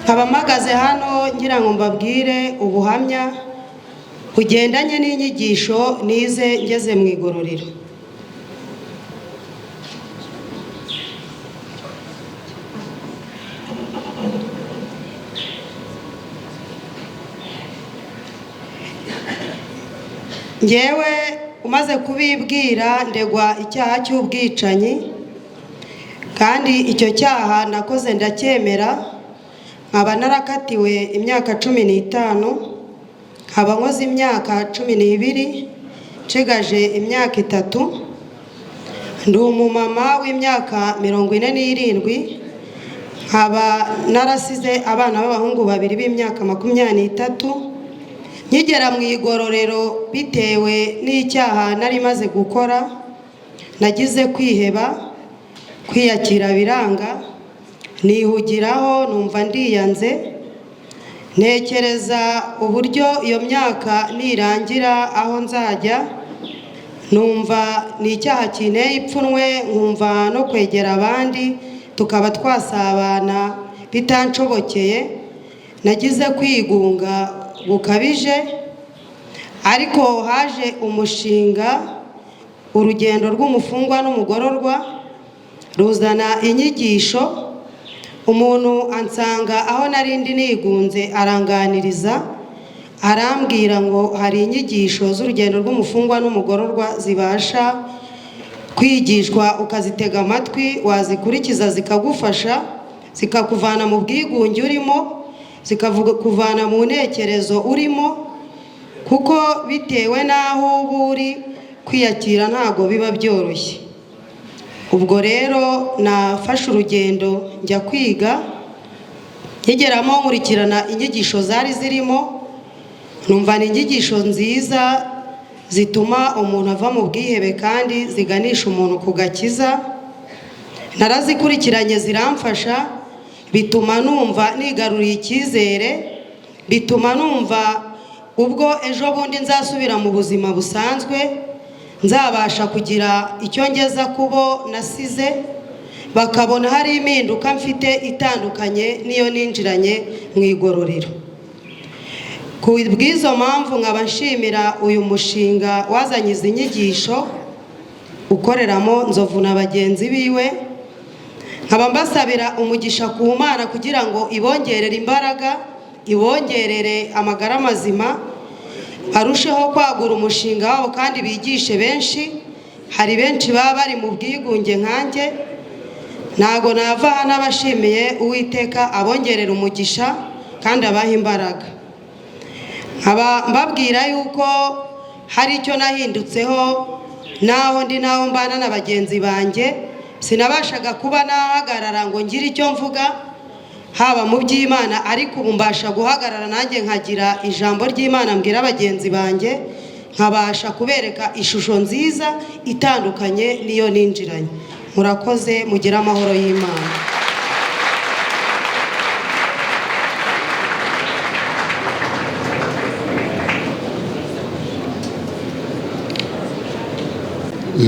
Nkaba mpagaze hano ngira ngo mbabwire ubuhamya bugendanye n'inyigisho nize ngeze mu igororero. Ngewe umaze kubibwira, ndegwa icyaha cy'ubwicanyi, kandi icyo cyaha nakoze ndacyemera. Nkaba narakatiwe imyaka 15, nkaba nkoze imyaka 12, nshigaje imyaka 3. Ndi umumama w'imyaka 47, nkaba narasize abana b'abahungu babiri b'imyaka 23. Nkigera mu igororero, bitewe n'icyaha nari maze gukora, nagize kwiheba, kwiyakira biranga, nihugiraho, numva ndiyanze. Ntekereza uburyo iyo myaka nirangira aho nzajya, numva ni icyaha kinteye ipfunwe, nkumva no kwegera abandi tukaba twasabana bitanshobokeye. Nagize kwigunga gukabije, ariko haje umushinga Urugendo rw'Umufungwa n'Umugororwa, ruzana inyigisho. Umuntu ansanga aho narindi nigunze, aranganiriza, arambwira ngo hari inyigisho z'Urugendo rw'Umufungwa n'Umugororwa zibasha kwigishwa, ukazitega amatwi, wazikurikiza zikagufasha, zikakuvana mu bwigunge urimo, zikakuvana mu ntekerezo urimo, kuko bitewe n'aho uba uri, kwiyakira ntabwo biba byoroshye. Ubwo rero nafashe urugendo njya kwiga. Nkigeramo nkurikirana inyigisho zari zirimo, numva ni inyigisho nziza zituma umuntu ava mu bwihebe kandi ziganisha umuntu ku gakiza. Narazikurikiranye, ziramfasha, bituma numva nigaruriye icyizere, bituma numva ubwo ejo bundi nzasubira mu buzima busanzwe nzabasha kugira icyo ngeza kubo nasize, bakabona hari impinduka mfite itandukanye n'iyo ninjiranye mu igororero. Ku bw'izo mpamvu nkaba nshimira uyu mushinga wazanye izi nyigisho, ukoreramo Nzovu na bagenzi biwe. Nkaba mbasabira umugisha ku Mana kugira ngo ibongerere imbaraga, ibongerere amagara mazima, barusheho kwagura umushinga wabo kandi bigishe benshi. Hari benshi baba bari mu bwigunge nkanjye. Ntabwo nava hano abashimiye. Uwiteka abongerera umugisha kandi abaha imbaraga. Nkaba mbabwira yuko hari icyo nahindutseho naho ndi, naho mbana na bagenzi banjye. Sinabashaga kuba nahagarara ngo ngire icyo mvuga haba mu by'Imana, ariko ubu mbasha guhagarara nanjye nkagira ijambo ry'Imana mbwira bagenzi banjye, nkabasha kubereka ishusho nziza itandukanye n'iyo ninjiranye. Murakoze, mugire amahoro y'Imana.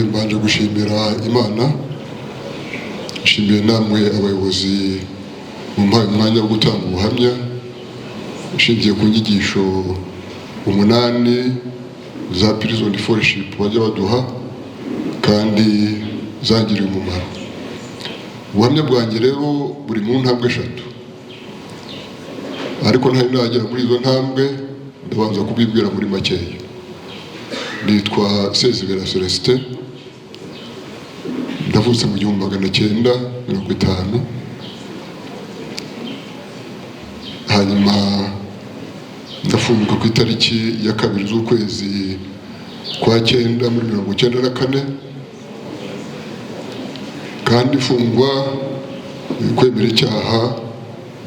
Mbanje gushimira Imana, nshimiye namwe abayobozi mumpaye umwanya wo gutanga ubuhamya nshingiye ku nyigisho 8 za Prison Fellowship bajya baduha kandi zangiriye umumaro. Ubuhamya bwanjye rero buri mu ntambwe eshatu, ariko ntari nagera muri izo ntambwe, ndabanza kubibwira muri makeya. Nitwa Sezibera Celestin, ndavutse mu 1950, hanyuma ndafunguka ku itariki ya 2 z'ukwezi kwa 9 muri 94, kandi ifungwa kwemera icyaha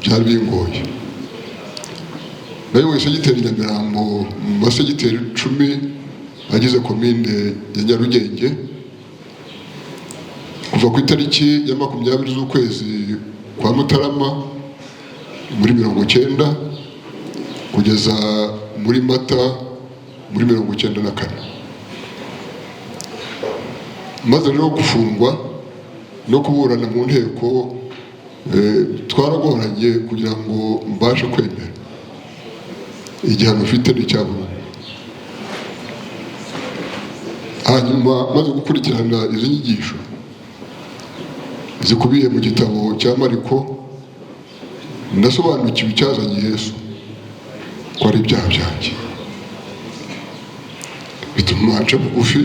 byari bingoye. Nayoboye segiteri Nyamirambo mu masegiteri 10 agize komine ya Nyarugenge, kuva ku itariki ya 20 z'ukwezi kwa Mutarama muri 90 kugeza muri Mata muri 94. Maze rero gufungwa no kuburana mu nteko Twaragoranye kugira ngo mbashe kwemera igihano mfite ni icya burundu. Hanyuma maze gukurikirana izi nyigisho zikubiye mu gitabo cya Mariko, ndasobanukiwe icyazanye Yesu ko ari ibyaha byanjye, bituma nca bugufi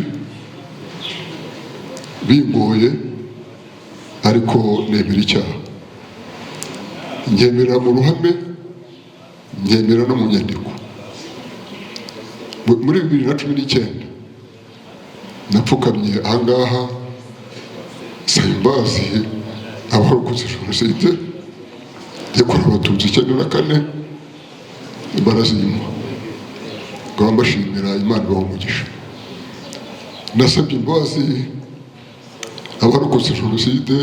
bingoye, ariko nemera icyaha, nkemera mu ruhame, nkemera no mu nyandiko. Muri 2019 napfukamye ahangaha nsaba imbabazi abarokotse jenoside yakorewe Abatutsi 94, barazimpa, nkaba mbashimira, Imana ibaha umugisha. Nasabye imbabazi abarokotse jenoside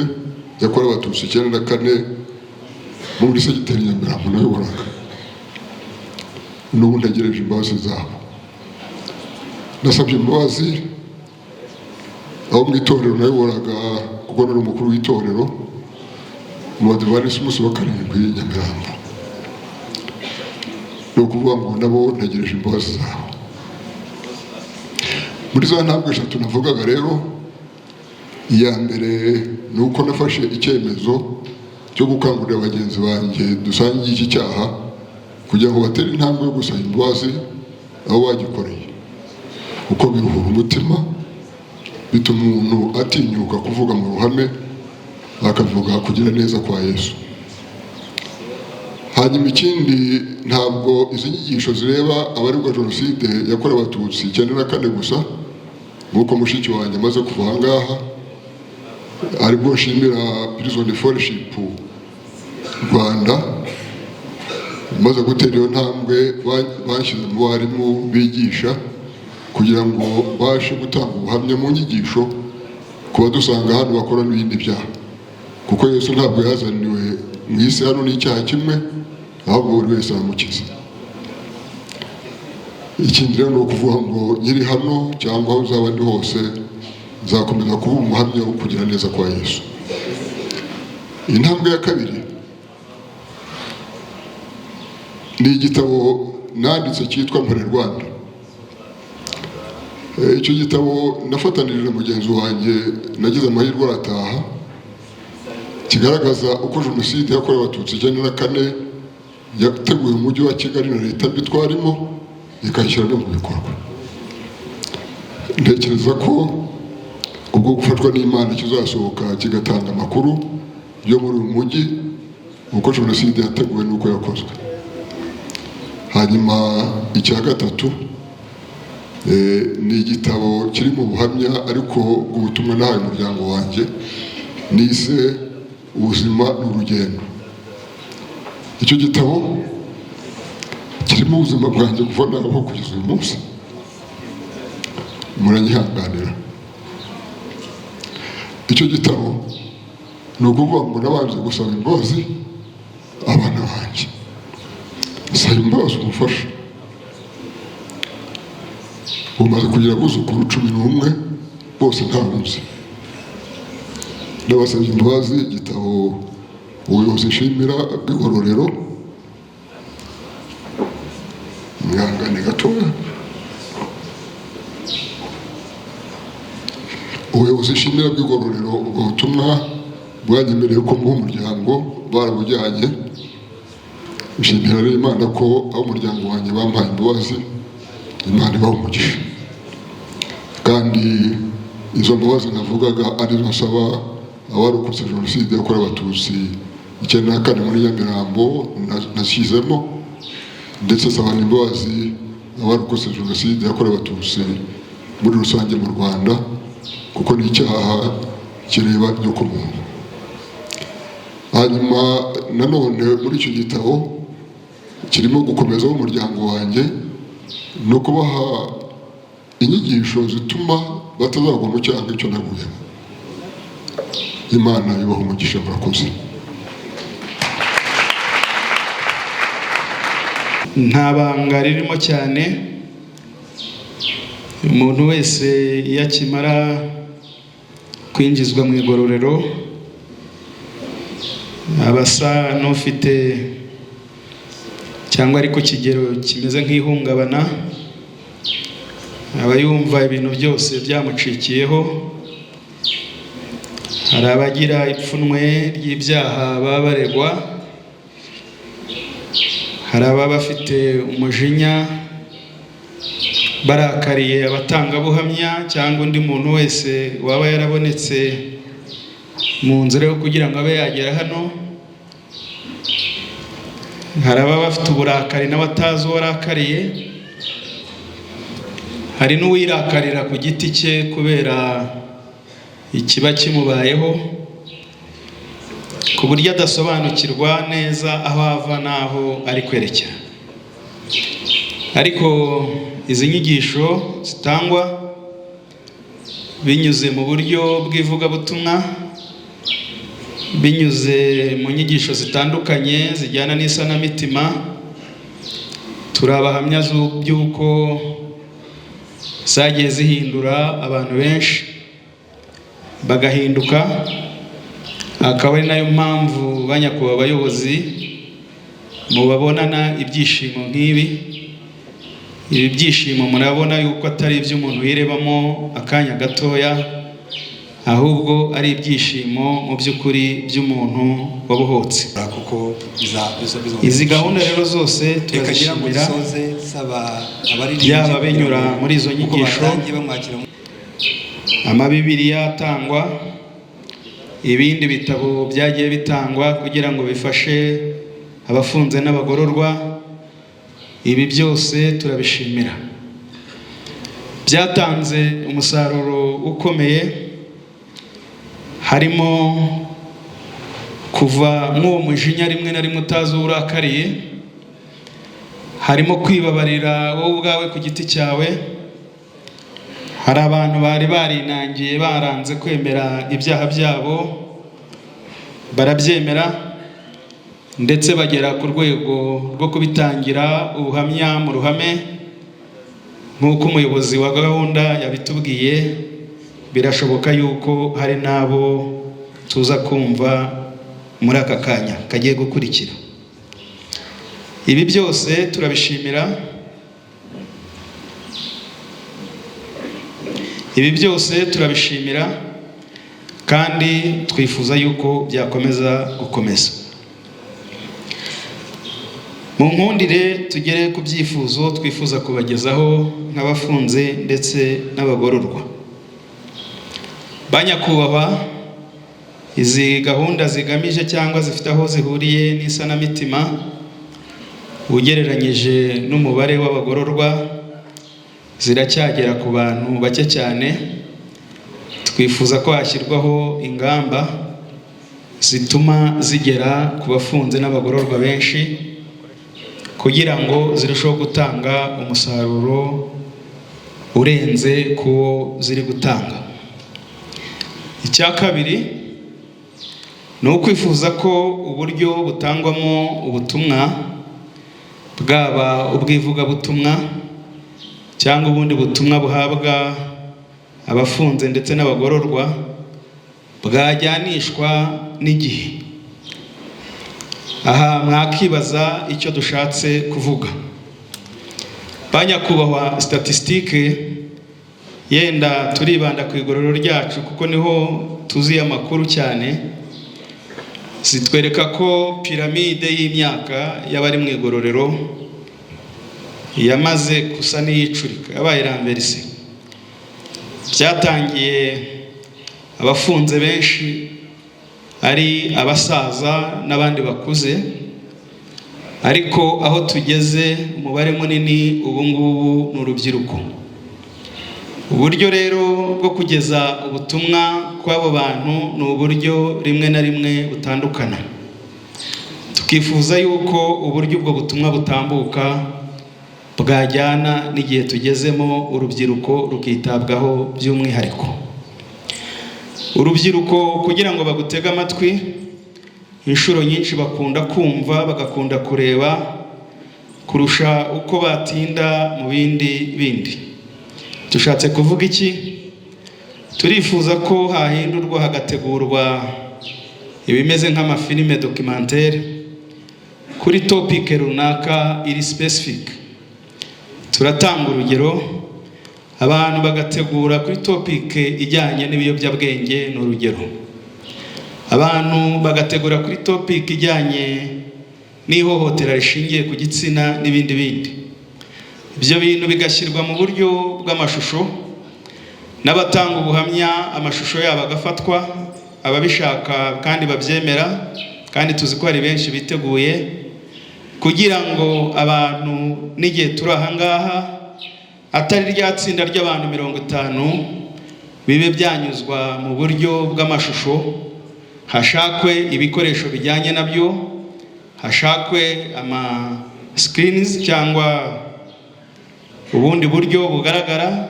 yakorewe Abatutsi 94 muri segiteri Nyamirambo nayoboraga, n'ubu ntegereje imbabazi zabo. Nasabye imbabazi abo mu itorero nayoboraga, kuko nari umukuru w'itorero mu Badivantisi umunsi wa 7 Nyamirambo, ni ukuvuga ngo nabo ntegereje imbabazi zabo. Muri za ntambwe 3 navugaga rero, iya mbere ni uko nafashe icyemezo cyo gukangurira bagenzi banjye dusangiye iki cyaha kugira ngo batere intambwe yo gusaba imbabazi aho bagikoreye, kuko biruhura umutima, bituma umuntu atinyuka kuvuga mu ruhame, akavuga kugira neza kwa Yesu. Hanyuma ikindi, ntabwo izi nyigisho zireba abaregwa jenoside yakorewe Abatutsi 94 gusa, nk'uko mushiki wanjye amaze kuva aha ngaha, aribwo nshimira Prison Fellowship Rwanda imaze gutera iyo ntambwe, banshyize mu barimu bigisha kugira ngo babashe gutanga ubuhamya mu nyigisho ku badusanga hano bakora n'ibindi byaha, kuko Yesu ntabwo yazaniwe mu isi hano n'icyaha kimwe, ahubwo buri wese aramukiza. Ikindi rero ni ukuvuga ngo nkiri hano cyangwa aho nzaba ndi hose, nzakomeza kuba umuhamya wo kugira neza kwa Yesu. Intambwe ya kabiri ni igitabo nanditse cyitwa Mpore Rwanda. Icyo gitabo nafatanije na mugenzi wanjye, nagize amahirwe arataha, kigaragaza uko jenoside yakorewe Abatutsi 94 yateguye umujyi wa Kigali na leta mbi twarimo, ikayishyira no mu bikorwa. Ntekereza ko ubwo gufatwa n'Imana kizasohoka kigatanga amakuru yo muri uyu mujyi uko jenoside yateguwe n'uko yakozwe. Hanyuma icya gatatu ni igitabo kiri mu buhamya, ariko ubutumwa nahaye umuryango wanjye, nise Ubuzima ni Urugendo. Icyo gitabo kirimo ubuzima bwanjye kuva nabaho kugeza uyu munsi, muranyihanganira. Icyo gitabo ni ukuvuga ngo nabanje gusaba imbabazi abana banjye, nsaba imbabazi umufasha, umaze kugira abuzukuru 11 bose ntabunze, ndabasabye imbabazi. Igitabo ubuyobozi nshimira bw'igororero, mwihangane gatoya, ubuyobozi nshimira bw'igororero, ubwo butumwa bwanyemereye ko mbuha umuryango barabujyanye. Nshimira rero Imana ko aho umuryango wanjye bampaye imbabazi, Imana ibaha umugisha. Kandi izo mbabazi navugaga arizo nsaba abarokotse jenoside yakorewe Abatutsi 94 muri Nyamirambo nashyizemo, ndetse nsaba n'imbabazi abarokotse jenoside yakorewe Abatutsi muri rusange mu Rwanda, kuko ni icyaha kireba inyokomuntu. Hanyuma nanone muri icyo gitabo kirimo gukomeza umuryango wanjye no kubaha inyigisho zituma batazagwa mu cyaha nk'icyo naguyemo. Imana ibaha umugisha, murakoze. Nta banga ririmo cyane, umuntu wese iyo akimara kwinjizwa mu igororero Abasa n'ufite cyangwa ari ku kigero kimeze nk'ihungabana, aba yumva ibintu byose byamucikiyeho. Hari abagira ipfunwe ry'ibyaha baba baregwa, hari ababa bafite umujinya barakariye abatangabuhamya cyangwa undi muntu wese waba yarabonetse mu nzira yo kugira ngo abe yagera hano. Hari ababa bafite uburakari n'abatazi uwo arakariye, hari n'uwirakarira ku giti cye kubera ikiba kimubayeho, ku buryo adasobanukirwa neza aho ava n'aho ari kwerekera. Ariko izi nyigisho zitangwa binyuze mu buryo bw'ivugabutumwa, binyuze mu nyigisho zitandukanye zijyana n'isanamitima, turi abahamya by'uko zagiye zihindura abantu benshi bagahinduka. Akaba ari nayo mpamvu ba nyakubahwa abayobozi mubabonana ibyishimo nk'ibi. Ibi byishimo murabona yuko atari iby'umuntu yirebamo akanya gatoya, ahubwo ari ibyishimo mu by'ukuri by'umuntu wabohotse. Kuko Izi gahunda rero zose reka ngira ngo turazishimira, dusoze saba abaririmbyi byaba binyura muri izo uko nyigisho, batangiye bamwakira. Amabibiriya atangwa, ibindi bitabo byagiye bitangwa kugira ngo bifashe abafunze n'abagororwa, ibi byose turabishimira. Byatanze umusaruro ukomeye, harimo kuva mw'uwo mujinya rimwe na rimwe utazi uwo urakariye, harimo kwibabarira wowe ubwawe ku giti cyawe. Hari abantu bari barinangiye, baranze kwemera ibyaha byabo, barabyemera, ndetse bagera ku rwego rwo kubitangira ubuhamya mu ruhame, nk'uko umuyobozi wa gahunda yabitubwiye. Birashoboka yuko hari n'abo tuza kumva muri aka kanya kagiye gukurikira. Ibi byose turabishimira, ibi byose turabishimira, kandi twifuza yuko byakomeza gukomeza. Mu nkundire tugere ku byifuzo twifuza kubagezaho nk'abafunze ndetse n'abagororwa. Ba nyakubahwa, izi gahunda zigamije cyangwa zifite aho zihuriye n'isanamitima, ugereranyije n'umubare w'abagororwa, ziracyagera ku bantu bake cyane. Twifuza ko hashyirwaho ingamba zituma zigera ku bafunze n'abagororwa benshi, kugira ngo zirusheho gutanga umusaruro urenze kuwo ziri gutanga. Icya kabiri ni ukwifuza ko uburyo butangwamo ubutumwa, bwaba ubw'ivugabutumwa cyangwa ubundi butumwa buhabwa abafunze ndetse n'abagororwa, bwajyanishwa n'igihe. Aha mwakibaza icyo dushatse kuvuga. Ba nyakubahwa, statisitike yenda turibanda ku igororero ryacu kuko niho tuzi amakuru cyane, zitwereka ko piramide y'imyaka y'abari mu igororero yamaze gusa n'iyicurika, yabaye renversé. Byatangiye abafunze benshi ari abasaza n'abandi bakuze, ariko aho tugeze umubare munini ubu ngubu ni urubyiruko. Uburyo rero bwo kugeza ubutumwa kw'abo bantu ni uburyo rimwe na rimwe butandukana. Tukifuza yuko uburyo ubwo butumwa butambuka bwajyana n'igihe tugezemo, urubyiruko rukitabwaho by'umwihariko. Urubyiruko kugira ngo bagutege amatwi, inshuro nyinshi bakunda kumva, bagakunda kureba kurusha uko batinda mu bindi bindi. Dushatse kuvuga iki? Turifuza ko hahindurwa hagategurwa Ibimeze nk'amafilime documentaire kuri topic runaka iri specific. Turatanga urugero, abantu bagategura kuri topic ijyanye n'ibiyobyabwenge, ni urugero. Abantu bagategura kuri topic ijyanye n'ihohotera rishingiye ku gitsina n'ibindi bindi. Ibyo bintu bigashyirwa mu buryo bw'amashusho, n'abatanga ubuhamya amashusho yabo agafatwa, ababishaka kandi babyemera, kandi tuzi ko hari benshi biteguye, kugira ngo abantu n'igihe turi aha ngaha atari rya tsinda ry'abantu 50, bibe byanyuzwa mu buryo bw'amashusho. Hashakwe ibikoresho bijyanye nabyo, hashakwe ama screens cyangwa ubundi buryo bugaragara,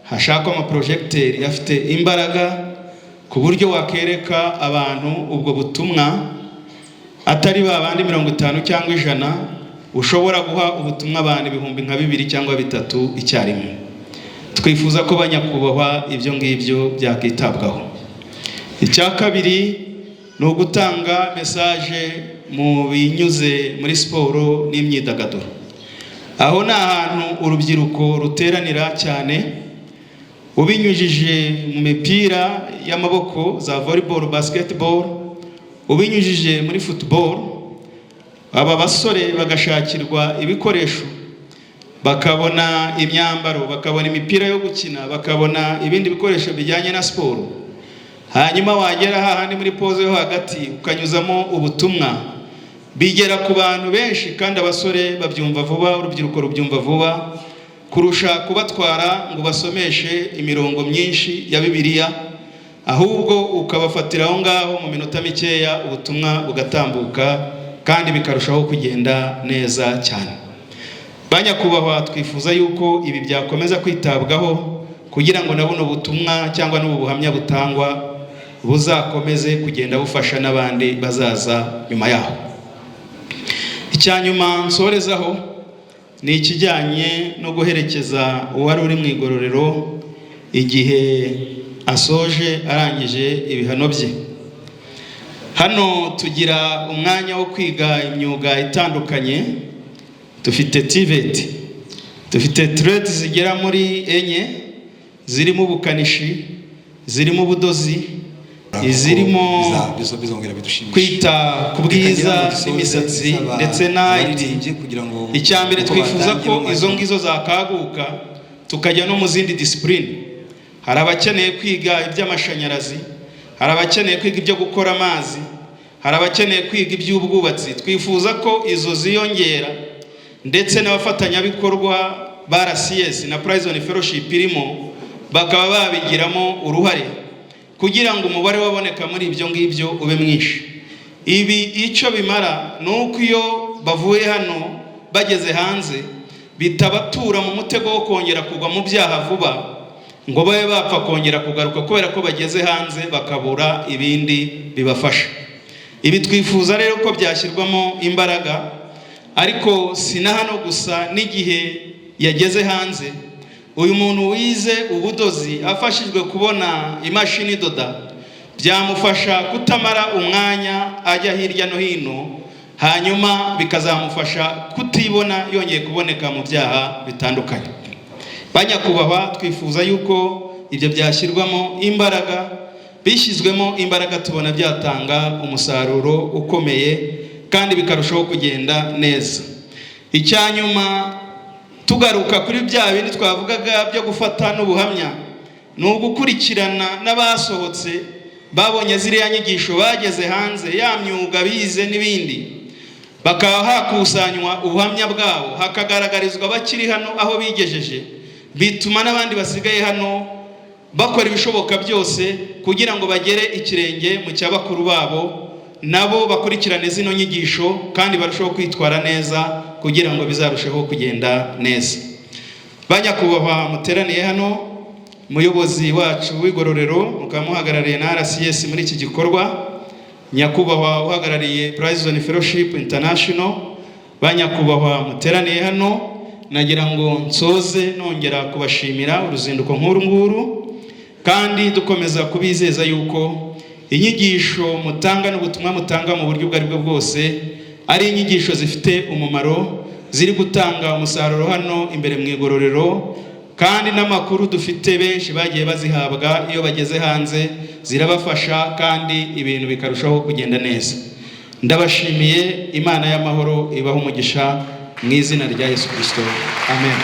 hashakwe amaprojegiteri afite imbaraga, ku buryo wakereka abantu ubwo butumwa, atari ba bandi 50 cyangwa 100. Ushobora guha ubutumwa abantu 2000 cyangwa 3000 icyarimwe. Twifuza ko, banyakubahwa, ibyo ngibyo byakitabwaho. Icya kabiri ni ugutanga message mu binyuze muri siporo n'imyidagaduro. Aho ni ahantu urubyiruko ruteranira cyane. Ubinyujije mu mipira y'amaboko, za volleyball, basketball, ubinyujije muri football, aba basore bagashakirwa ibikoresho, bakabona imyambaro, bakabona imipira yo gukina, bakabona ibindi bikoresho bijyanye na siporo. Hanyuma wagera hahandi muri pause yo hagati ukanyuzamo ubutumwa, bigera ku bantu benshi, kandi abasore babyumva vuba, urubyiruko rubyumva vuba kurusha kubatwara ngo basomeshe imirongo myinshi ya Bibiliya. Ahubwo ukabafatira aho ngaho mu minota mikeya, ubutumwa bugatambuka kandi bikarushaho kugenda neza cyane. Banyakubahwa, twifuza yuko ibi byakomeza kwitabwaho kugira ngo na buno butumwa cyangwa n'ubu buhamya butangwa buzakomeze kugenda bufasha n'abandi bazaza nyuma yaho. Icya nyuma nsorezaho ni ikijyanye no guherekeza uwari uri mu igororero igihe asoje, arangije ibihano bye. Hano tugira umwanya wo kwiga imyuga itandukanye. Dufite TVET, dufite trade zigera muri enye, zirimo ubukanishi, zirimo ubudozi, izirimo Bizongera bidushimisha. kwita ku bwiza Reka ngira ngo n'imisatsi dusoze ndetse na IT. abaririmbyi kugira ngo Icya mbere, uko twifuza batangiye ko izo bamara- ngizo zakaguka, tukajya no mu zindi discipline. Hari abakeneye kwiga iby'amashanyarazi, hari abakeneye kwiga ibyo gukora amazi, hari abakeneye kwiga iby'ubwubatsi. Twifuza ko izo ziyongera, ndetse n'abafatanyabikorwa ba RCS na Prison Fellowship irimo bakaba babigiramo uruhare, kugira ngo umubare waboneka muri ibyo ngibyo ube mwinshi. Ibi icyo bimara ni uko iyo bavuye hano bageze hanze, bitabatura mu mutego wo kongera kugwa mu byaha vuba, ngo babe bapfa kongera kugaruka kubera ko bageze hanze bakabura ibindi bibafasha. Ibi twifuza rero ko byashyirwamo imbaraga, ariko si na hano gusa. N'igihe yageze hanze, uyu muntu wize ubudozi afashijwe kubona imashini idoda, byamufasha kutamara umwanya ajya hirya no hino, hanyuma bikazamufasha kutibona yongeye kuboneka mu byaha bitandukanye. Banyakubahwa, twifuza yuko ibyo byashyirwamo imbaraga. Bishyizwemo imbaraga, tubona byatanga umusaruro ukomeye kandi bikarushaho kugenda neza. Icya nyuma, tugaruka kuri bya bindi twavugaga byo gufata n'ubuhamya, ni ugukurikirana n'abasohotse babonye ziriya nyigisho, bageze hanze, ya myuga bize n'ibindi, bakaba hakusanywa ubuhamya bwabo, hakagaragarizwa abakiri hano aho bigejeje. Bituma n'abandi basigaye hano bakora ibishoboka byose kugira ngo bagere ikirenge mu cya bakuru babo, nabo bakurikirane zino nyigisho kandi barusheho kwitwara neza, kugira ngo bizarusheho kugenda neza. Banyakubahwa muteraniye hano, umuyobozi wacu w'igororero, mukaba muhagarariye na RCS muri iki gikorwa, nyakubahwa uhagarariye Prison Fellowship International, banyakubahwa muteraniye hano, nagira ngo nsoze nongera kubashimira uruzinduko nk'uru nguru, kandi dukomeza kubizeza yuko Inyigisho mutanga n'ubutumwa mutanga mu buryo ubwo ari bwo bwose ari inyigisho zifite umumaro, ziri gutanga umusaruro hano imbere mu igororero, kandi n'amakuru dufite benshi bagiye bazihabwa iyo bageze hanze zirabafasha, kandi ibintu bikarushaho kugenda neza. Ndabashimiye, Imana y'amahoro ibaha umugisha mu izina rya Yesu Kirisito, amen.